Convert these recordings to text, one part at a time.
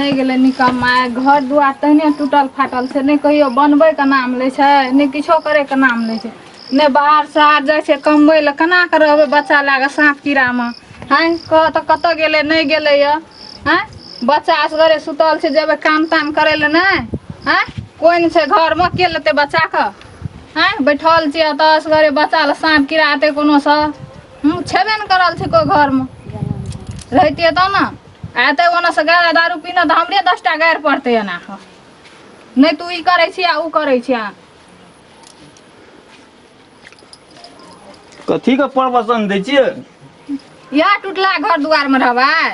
नहि गेलै निकम्मा घर दुआर तहने टूटल फाटल छै नहि कहियो बनबैके नाम लै छै नहि किछो करैके नाम लै छै नहि बाहर शहर जाइ छै कमबै लए केना कऽ रहबै बच्चा लए कऽ साँप कीड़ामे आँय कह तऽ कतऽ गेलै नहि गेलै यऽ आँय बच्चा असगरे सुतल छै जेबै काम ताम करै लए नहि आँय कोइ नहि छै घरमे के लेतै बच्चाके आँय बैठल छियै तऽ असगरे बच्चा लए साँप कीड़ा एतै कोनोसँ छेबे नहि करल छै कोइ घरमे रहितियै तब ने आ एतै ओनऽसँ गारि दारू पीने तऽ हमरे 10टा गारि पड़तै एना कऽ नहि तू ई करै छी आ ओ करै छी कथी के प्रवचन दै छियै? इएह टूटला घर दुआरमे रहबै।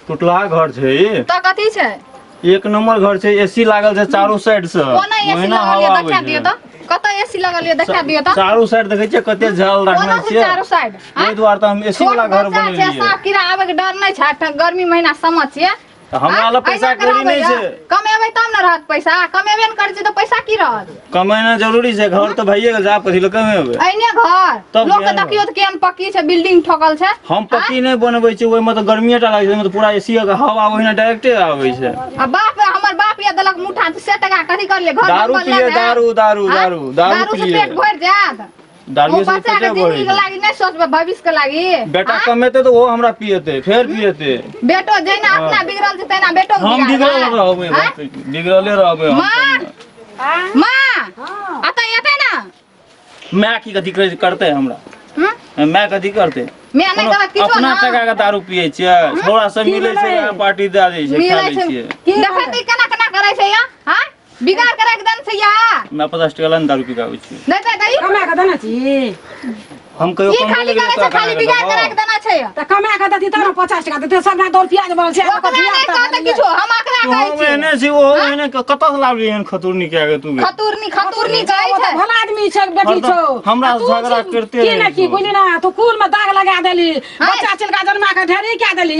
टूटलाहा घर छै ई? तऽ कथी छै? एक नंबर घर छै, एसी लागल छै चारू साइड से। कोना एसी ओहिना लगल यऽ? हवा देखा आबै दियौ छै। तऽ कतऽ एसी लगल यऽ, देखा दियौ तऽ। चारू साइड देखै छियै कते जाल कोना रखने छै छियै। चारू साइड? ओहि दुआरे तऽ हम एसी छोट वाला घर बच्चा छै, बनेलियै। साँप कीड़ा आबै के डर नहि छै? गर्मी महीना समझ छियै। तऽ हमरा लग पैसा अहिना कौड़ी नहि कराबै छै। यऽ। कमेबै तब ने रहत पैसा, कमेबे ने करै छै तऽ पैसा की रहत? कमेना जरूरी छै। घर तऽ भइए गेल छै, आब कथी लए कमेबै? अहिने घर तब लोक के केहन देखियौ तऽ केहन पक्की छै, बिल्डिंग ठोकल छै। हम पक्की नहि बनबै छी, ओहिमे तऽ गर्मीए टा लागै छै, ओहिमे तऽ पूरा एसी के हवा ओहिना डायरेक्टे आबै छै। आ बाप रे, हमर बाप या देलक मुठा से टका, कथी करलियै घर दारू बनबल पिए लेबै? दारू दारू आँय? दारू दारू दारू से पिए पेट भरि जायत? दारू ओ से बच्चा के पेटे भरै जिंदगी के छै। लागी नहि सोचबै, भविष्य के लागी? बेटा आँय? कमेतै तऽ ओहो हमरा पिएतै, फेर पिएतै। बेटो जहिना अपना बिगड़ल छै तहिना बेटो के हम बिगाड़बै। बिगड़ल रहबै। आँय? बिगड़ले रहबै हम। माँ माँ, अतऽ एतै ने। माय की कथी करतै हमरा? हम्म? माय कथी करतै? माय नहि करत किछो। अपना ने टका के दारू पिए छियै, छोरा सब की मिलै छै, भेलै? पार्टी दए दै छै, खा मिलै लै छै छियै। देखै तऽ ई केना केना करै छै या हाँ बिगाड़ के राखि देने छै या। हमरा 50 टका लए ने दारू पी के आबै छियै। नहि तऽ दही। कमा कऽ देने छी। हम कहियो ई कमबै खाली लए गेलियै करै छै, तोरा खाली कना बिगाड़ के के राखि देबौ? देने छै। तऽ कमा कऽ देती तब ने 50 टका देते। सब दौड़ प्याज बनल छै। ओकरा नहि कहतै किछो, हम एकरा तू कहै हम छियै। एहने छी, ओहो एहने। कतऽ से लाबली एहन खतुरनी कए के तू गे? खतुरनी खतुरनी कहै ओ तऽ छै। भला आदमी छै, बेटी हरदम छौ। हमरा आ तू झगड़ा छी करिते की ने रहै की छौ। बुझली ना, तू कुल में दाग लगा देली, बच्चा चिलका जन्मा के ढेरी कए देली।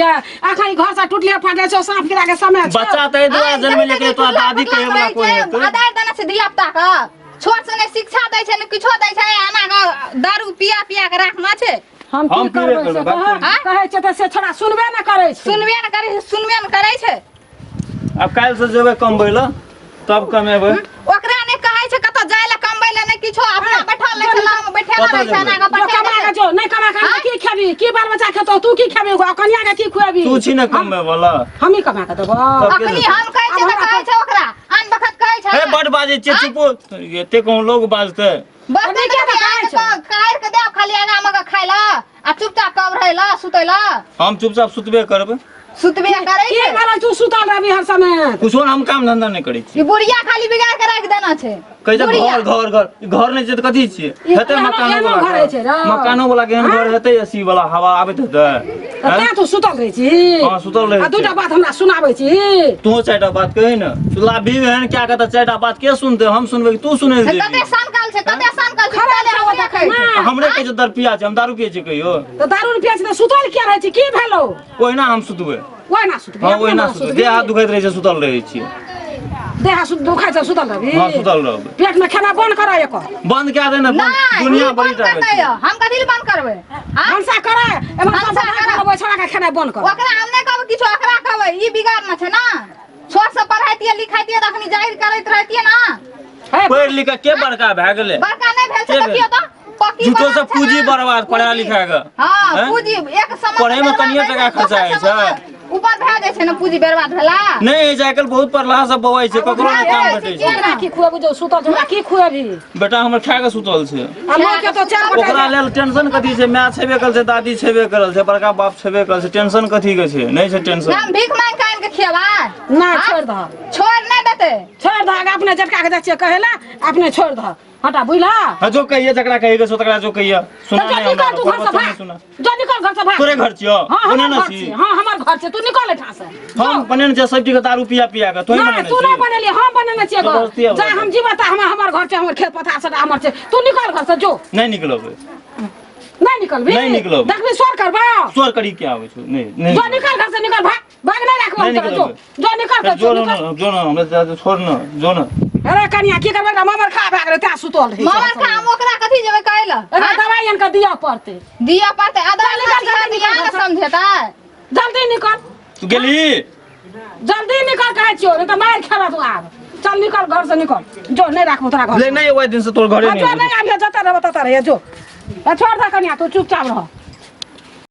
अखन घर से टूटले फाटले छौ, साँप कीड़ा के समय छौ। बच्चा तऽ एहि दुआरे जन्मेलियै कि तोरा दादी कहै वाला कोइ हेतै। आधार देने छै धिया पुता के, छोट से नहि शिक्षा दै छै, नहि किछो दै छै, एना के दारू पिया पिया के राखना छै। हम की हम पीबे करबै से करबै, कह। बाप। कहै छै तऽ से छोड़ा सुनबे ने करै छै। सुनबे ने करै छै, सुनबे ने करै छै। आब काल्हि से जेबै कमबै लए, तब कमेबै। ओकरा नहि कहै छै कतऽ जाय लए कमबै लए, नहि किछो, अपना बैठल रहै छै, लग मे बैठेला कतऽ रहै छै एना जेबै? के जो बैठा कमा के देतै। जो, नहि कमा के की खेबी? की बाल बच्चा खेतौ? तू की खेबी? आ कनिया के की खुएबी? तू छी ने कमबै वाला। हमही कमा के देबो। तब के अखनी देतै? हम कहै छियै तऽ कहै छै ओकरा, आन बखत कहै छै। हे, बड बाजै छियै, चुपो। एते कहूँ लोग बाजतै? बस नहि किया तऽ कहै छै। काटि के देब खाली आगा मे के खाय लए आ चुपचाप कब रहै लए सुतै लए। हम चुपचाप सुतबे करबै। सुतबे करै की छै। भेलै तू सुतल रहबी हर समय? कुछो ने, हम काम धंधा नहि करै छी। ई बुढ़िया खाली बिगाड़ के राखि देना छै। कहै छै बुढ़िया। घर घर घर, ई घर नहि छै तऽ कथी छियै? ई हेतै एहनो- मकानो एहनो वाला घर होइ छै रौ। मकानो वाला केहन घर हेतै? एसी वाला हवा आबैत हेतै? तऽ तें तू सुतल रहै छी? हँ, सुतल रहै आ दूटा छियै। बात हमरा सुनाबै छी। तू चारिटा बात कही ने, लाभी एहन क्या के तऽ चारिटा बात के सुनतै? हम सुनबै कि तू सुनै से जेबही? कते सनकल छै, कते सनकल छै, खराब सुतले छै ओ हमरे देखै कहै छै। ने। हमरे कहै छै दरपिया छै, हम दारू पियै छियै कहियो? तऽ दारू ने पियै छी तऽ सुतल किया रहै छी? की भेलौ? ओहिना हम सुतबै। ओहिना सुतबी? हँ, अपने ओहिना मोने सुतबै। देह हाथ दुखाइत रहै छै, सुतल रहै छियै। देह हाथ दुखाइ छै, सुतल रहबी? हँ, सुतल रहबै। पेट में खाना बंद कर एकर। बंद कए दे ने बंद। नहि, दुनिया ई बड़ी बंद टा करतै छै। यऽ। हम कथी लए बंद करबै? आँ? भनसा कर, एमहर सब भनसा बना करऽ। के अबै छोड़ा के खेनाइ बंद कर। ओकरा हम नहि कहबै किछो, ओकरा कहबै। ई बिगाड़ न छै ने, छोट से पढ़ैतियै लिखैतियै तऽ अखनी जाहिर करैत रहतियै ने। हे, पढ़ि लिख के के बड़का भए गेलै? बड़का नहि भेल छै। के देखियौ तऽ पक्की झूठो बनल से छै पूंजी ने। बर्बाद पढ़ा पूंजी। लिखा के। हाँ, हैं? पूंजी एक समय पढ़े में बर्बाद कनिये होइ टका छै, खर्चा दोसर होइ समय छै। ऊपर भए जाइ छै ने पूंजी बर्बाद भेला। नहि होइ छै, आइ काल्हि बहुत पढ़लाहा सब बौआइ छै, ककरो नहि काम भेटै छै। एकरा की खुएबू जो सुतल छै? ओकरा की खुएबी? बेटा हमर खा के सुतल छै। आ लोक के तो चारि गोटा। ओकरा लेल टेंशन कथी छै? माय छेबे करल छै, दादी छेबे करल छै, बड़का बाप छेबे करल छै, टेंशन कथी के छै? नहि छै टेंशन। हम भीख मांगि के आनि के खियेबै? नहि, हाँ? छोड़ि दह। छोड़ नहि देतै। छोड़ि दह, अपने जटका के जाइ छियै कहै लए, अपने छोड़ि दह, हटा, बुझला? हाँ, जो कहिए, जकरा कहिए के सो तकरा जो कहिए। सुना तऽ जो नहीं निकल हमरा, तू घर से प्रवचन नहीं भाग। सुना। जो निकल घर से भाग। तोरे घर छियो? हाँ, हमर बनेने घर छी? छी। हाँ, हमर घर छै, तू निकल एहिठाम से। हम बनेने छियै सब चीज के दारू पिया पिया के तोही नहि, बनेने तू नहि छी? बनेली, हम बनेने छियै घर। जबरदस्ती आबै जा छै। हम जीवत हमर हमर घर छै, हमर खेत पथार सबटा हमर छै। तू निकल घर से, जो। नहीं निकलबै। नहि निकलबी? नहि निकलब। देखबी शोर करबा। स्वर करी के आबै छौ? नहीं नहीं। जो निकल घर से, निकल, भाग भाग, नहि राखबो हम नहि तोरा, जो। निकलबै। जो निकल घर जो से, न निकल। जो न, हमरा ज्यादा छोड़ न, जो न। अरे कनिया, की करबै? एकरा मामर खा भए गेलै तें सुतल रहै छै। मामा खा, हम ओकरा कथी जेबै कहै लए? एकरा दवाइ आनि कऽ दिअ पड़तै। दिअ पड़तै आधा। चल, निकल, जल्दी निकल ने घर से। समझेतै। जल्दी निकल। तू गेली? जल्दी निकल। कहै छियौ नहि तऽ मारि खेबा तू आब चल निकल घर से निकल जो नहि राखबो तोरा घर ले नहि ओहि दिन से तोर घरे जो नहि नहि आबिहे जतऽ रहबो ततऽ रहिहे जो आ छोड़ दे कनिया तू चुपचाप रह।